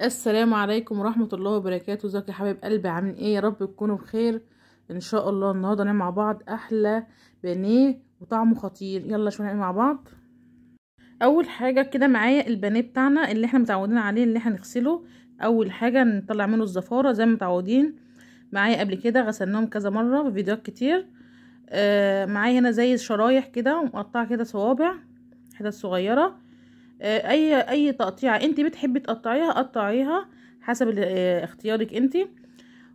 السلام عليكم ورحمة الله وبركاته. ازيك يا حبايب قلبي، عاملين ايه؟ يا رب تكونوا بخير ان شاء الله. النهارده نعمل مع بعض احلى بانيه وطعمه خطير. يلا شوفوا نعمل مع بعض. اول حاجة كده معايا البانيه بتاعنا اللي احنا متعودين عليه، اللي احنا نغسله اول حاجة نطلع منه الزفاره زي ما متعودين معايا قبل كده، غسلناهم كذا مرة في فيديوهات كتير. معايا هنا زي شرايح كده ومقطعه كده صوابع حتت صغيرة. اي تقطيعه انت بتحبي تقطعيها قطعيها حسب اختيارك انت.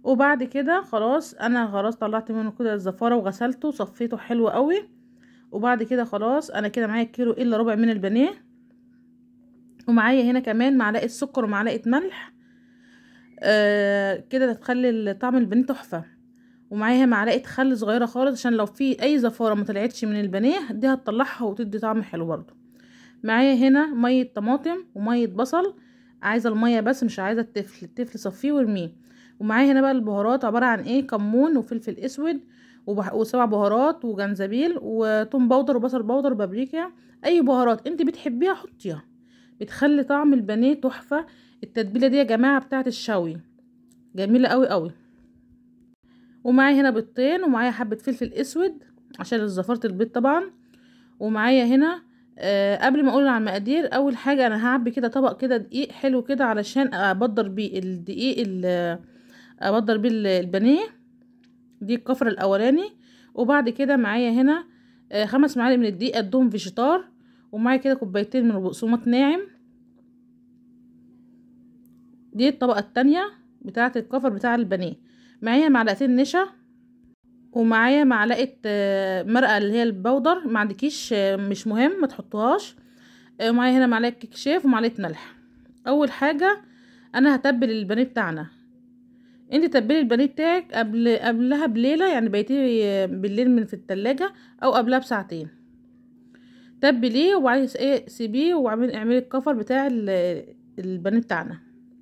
وبعد كده خلاص انا خلاص طلعت منه كده الزفاره وغسلته وصفيته حلو قوي. وبعد كده خلاص انا كده معايا كيلو الا ربع من البانيه، ومعايا هنا كمان معلقه سكر ومعلقة ملح. كده هتخلي طعم البانيه تحفة. ومعايا معلقه خل صغيرة خالص عشان لو في اي زفاره ما طلعتش من البانيه دي هتطلعها وتدي طعم حلو برضو. معايا هنا مية طماطم ومية بصل، عايزه المية بس مش عايزه التفل، التفل صفيه وارميه. ومعايا هنا بقى البهارات عبارة عن ايه؟ كمون وفلفل اسود وسبع بهارات وجنزبيل وتوم powder وبصل powder وبابريكا. اي بهارات انت بتحبيها حطيها، بتخلي طعم البانيه تحفة. التتبيله دي يا جماعة بتاعه الشوي جميلة قوي قوي. ومعايا هنا بيضتين، ومعايا حبه فلفل اسود عشان زفاره البيض طبعا. ومعايا هنا قبل ما اقول على المقادير، اول حاجة انا هعبي كده طبق كده دقيق حلو كده علشان ابدر بيه الدقيق، ابدر بيه البانيه دي الكفر الاولاني. وبعد كده معايا هنا 5 معالق من الدقيق قدهم فيجيتار، ومعايا كده كوبايتين من البقسماط ناعم. دي الطبقة التانية بتاعه الكفر بتاع البانيه. معايا معلقتين نشا، ومعايا معلقه مرقه اللي هي البودر، ما عندكيش مش مهم ما تحطوهاش. ومعايا هنا معلقه كيك شيف ومعلقة ملح. اول حاجة انا هتبل البانيه بتاعنا. انت تبلي البانيه بتاعك قبلها بليلة، يعني بيتية بالليل من في التلاجة او قبلها بساعتين. تبليه وبعدين ايه سيبيه واعملي الكفر بتاع البانيه بتاعنا.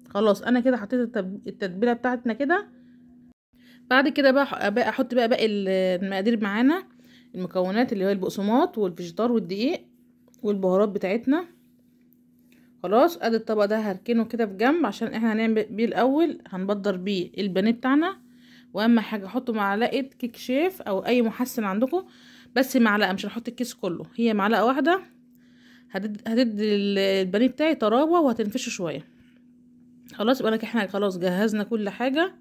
خلاص انا كده حطيت التتبيله بتاعتنا كده. بعد كده بقى احط بقى باقي المقادير معانا، المكونات اللي هي البقسماط والفيجيتار والدقيق والبهارات بتاعتنا. خلاص ادي الطبق ده هركنه كده في جنب عشان احنا هنعمل بيه الاول، هنبدر بيه البانيه بتاعنا. واهم حاجة احطه معلقه كيك شيف او اي محسن عندكم، بس معلقه، مش هنحط الكيس كله، هي معلقه واحدة هتدي البانيه بتاعي طراوه وهتنفشه شوية. خلاص يبقى احنا خلاص جهزنا كل حاجة.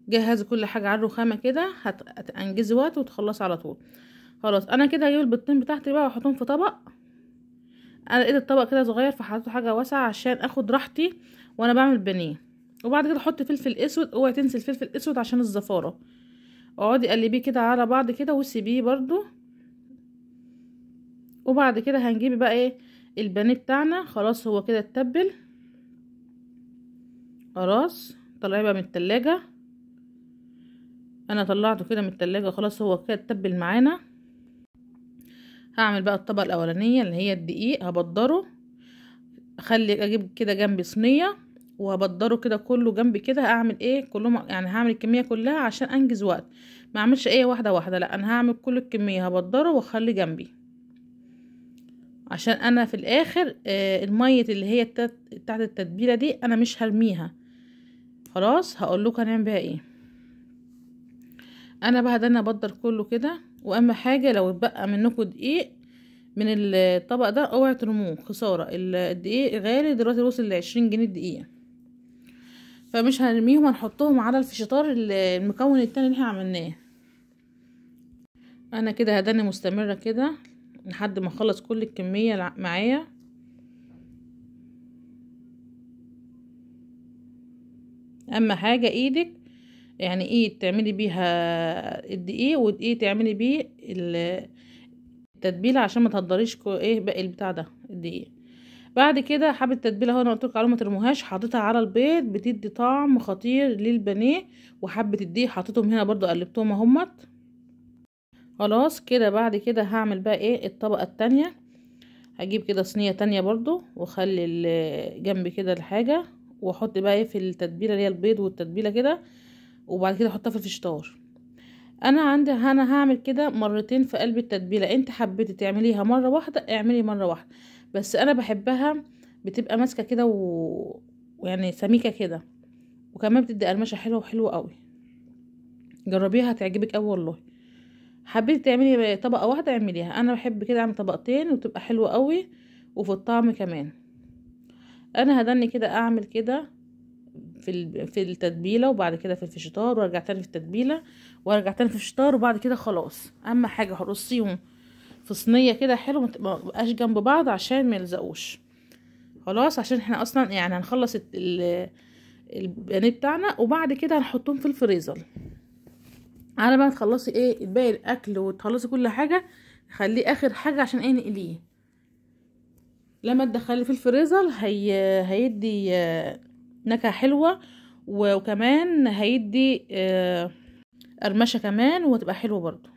جهزي كل حاجة على الرخامه كده، هتنجزي وقت وتخلصي على طول. خلاص انا كده هجيب البيضتين بتاعتي بقى واحطهم في طبق. انا لقيت الطبق كده صغير فحطيته حاجة واسعة عشان اخد راحتي وانا بعمل بانيه. وبعد كده احط فلفل اسود، اوعي تنسي الفلفل الاسود عشان الزفاره. اقعدي قلبية كده على بعض كده وسيبيه برده. وبعد كده هنجيب بقى ايه البانيه بتاعنا. خلاص هو كده اتبل، خلاص طلعيه بقى من التلاجة. انا طلعته كده من التلاجة، خلاص هو كده اتبل معانا. هعمل بقى الطبقة الاولانية اللي هي الدقيق، هبدره، اخلي اجيب كده جنبي صينية وهبدره كده كله جنبي كده. هعمل ايه كلهم يعني، هعمل الكمية كلها عشان انجز وقت، ما اعملش ايه واحدة واحدة، لا انا هعمل كل الكمية هبدره واخلي جنبي عشان انا في الاخر المية اللي هي بتاعت التتبيله دي انا مش هرميها. خلاص هقول لكم هنعمل بيها ايه. انا بقى ده ابدر كله كده. واهم حاجة لو اتبقى منكم دقيق من الطبق ده اوعوا ترموه، خسارة. الدقيق غالي دلوقتي، وصل ل20 جنيه الدقيقة، فمش هنرميهم، هنحطهم على الفشيطار المكون التاني اللي احنا عملناه. انا كده هداني مستمرة كده لحد ما اخلص كل الكمية معايا. اهم حاجة ايدك، يعني ايه تعملي بيها الدقيق ودقيق تعملي بيه التتبيله عشان ما تهدريش ايه باقي البتاع ده الدقيق. بعد كده حبه التتبيله اهو انا قلت لكم عليها ما ترموهاش، حاططها على البيض بتدي طعم خطير للبانيه. وحبه الدقيق حطيتهم هنا برضو قلبتهم اهمت. خلاص كده بعد كده هعمل بقى ايه الطبقة التانية. هجيب كده صينية تانية برضو واخلي جنب كده الحاجة، واحط بقى ايه في التتبيله اللي هي البيض والتتبيله كده، وبعد كده احطها في الفشطار. انا عندي انا هعمل كده مرتين في قلب التتبيله، انت حبيتي تعمليها مرة واحدة اعملي مرة واحدة، بس انا بحبها بتبقى ماسكه كده يعني سميكة كده، وكمان بتدي قرمشه حلوة وحلوه قوي. جربيها هتعجبك قوي والله. حبيتي تعملي طبقه واحدة اعمليها، انا بحب كده اعمل طبقتين وتبقى حلوة قوي، وفي الطعم كمان. انا هدني كده اعمل كده في التتبيله، وبعد كده في الفشطار، وارجع تاني في التتبيله، وارجع تاني في الفشطار، وبعد كده خلاص. اهم حاجة هرصيهم في صينية كده حلو، ما تبقاش جنب بعض عشان ما يلزقوش. خلاص عشان احنا اصلا يعني هنخلص البانيه بتاعنا، وبعد كده هنحطهم في الفريزر. على ما تخلصي ايه باقي الاكل وتخلصي كل حاجة، خليه اخر حاجة عشان ايه نقليه. لما تدخلي في الفريزر هيدي نكهة حلوة، وكمان هيدي قرمشه كمان، وتبقى حلوة برضو.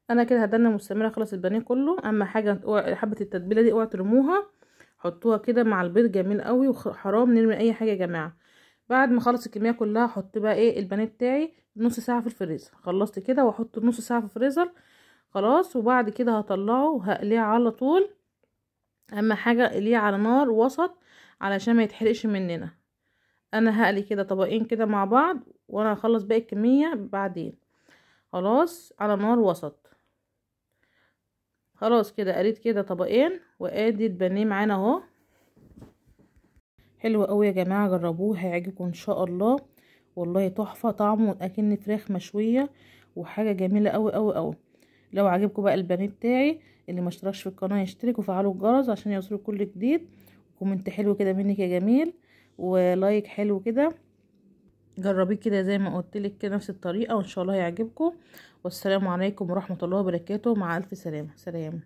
انا كده هدنا مستمرة خلاص البانيه كله. اما حاجة حبه التتبيله دي اوعوا ترموها، حطوها كده مع البيض جميل قوي، وحرام نرمي اي حاجة يا جماعة. بعد ما اخلص الكمية كلها احط بقى ايه البانيه بتاعي نص ساعة في الفريزر. خلصت كده واحط نص ساعة في الفريزر خلاص، وبعد كده هطلعه وهقليه على طول. اهم حاجة قليه على نار وسط علشان ما يتحرقش مننا. انا هقلي كده طبقين كده مع بعض، وانا هخلص باقي الكمية بعدين. خلاص على نار وسط. خلاص كده قليت كده طبقين، وادي البانيه معانا اهو. حلو قوي يا جماعة، جربوه هيعجبكم ان شاء الله، والله تحفة طعمه اكن فراخ مشوية، وحاجه جميلة قوي قوي قوي. لو عجبكم بقى البانيه بتاعي، اللي ما اشتركش في القناة يشترك وفعلوا الجرس عشان يوصلوا كل جديد. comment حلو كده منك يا جميل، و like حلو كده. جربيه كده زي ما قلت لك كده نفس الطريقة، وان شاء الله هيعجبكم. والسلام عليكم ورحمة الله وبركاته، مع الف سلامه. سلام.